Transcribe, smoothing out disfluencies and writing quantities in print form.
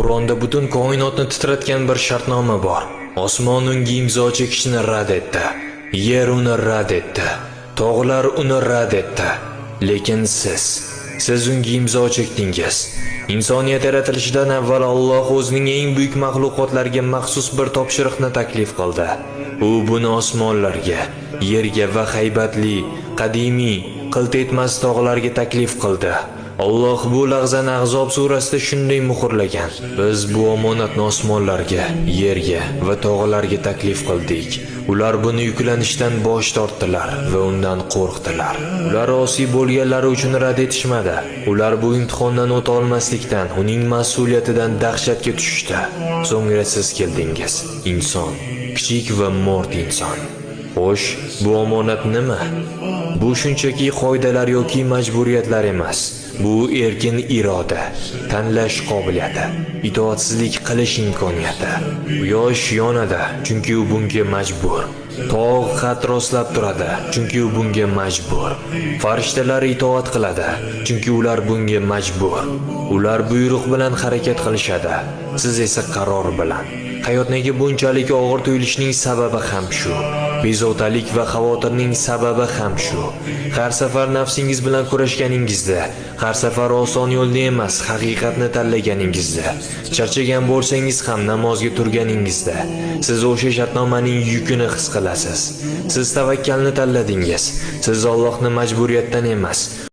Qur'onda butun koinotni titratgan bir shartnoma bor. Osmon unga imzo chekishni rad etdi. Yer uni rad etdi. Tog'lar uni rad etdi. Lekin siz unga imzo chekdingiz. Insoniyat yaratilishidan avval Alloh o'zining eng buyuk maxluqotlariga maxsus bir topshiriqni taklif qildi. U buni osmonlarga, yerga va haybatli, qadimiy, qilt etmas tog'larga taklif qildi. Alloh bu lahzani Ahzob surasida shunday muhrlagan: Biz bu omonatni osmonlarga, yerga va tog'larga taklif qildik. Ular buni yuklanishdan bosh tortdilar va undan qo'rqdilar. Ular osiy bo'lganlari uchun rad etishmadi. Ular bu imtihondan o'ta olmaslikdan, uning mas'uliyatidan dahshatga tushishdi. So'ngra siz keldingiz, inson, kichik va mo'rt inson. Xo'sh, bu omonat nima? Bu shunchaki qoidalar yoki majburiyatlar emas. Bu erkin iroda, tanlash qobiliyati, itoatsizlik qilish imkoniyati. Quyosh yonadi, chunki u bunga majbur. Tog' qad rostlab turadi, chunki u bunga majbur. Farishtalar itoat qiladi, chunki ular bunga majbur. Ular buyruq bilan harakat qilishadi, siz esa qaror bilan. Hayot nega bunchalik og'ir tuyulishining sababi ham shu. Bezovtalik va xavotirning sababi ham shu. Har safar nafsingiz bilan kurashganingizda, har safar oson yo'lni emas, haqiqatni tanlaganingizda, charchagan bo'lsangiz ham namozga turganingizda, siz o'sha shartnomaning yukini his qilasiz. Siz tavakkalni tanladingiz. Siz Allohni majburiyatdan emas,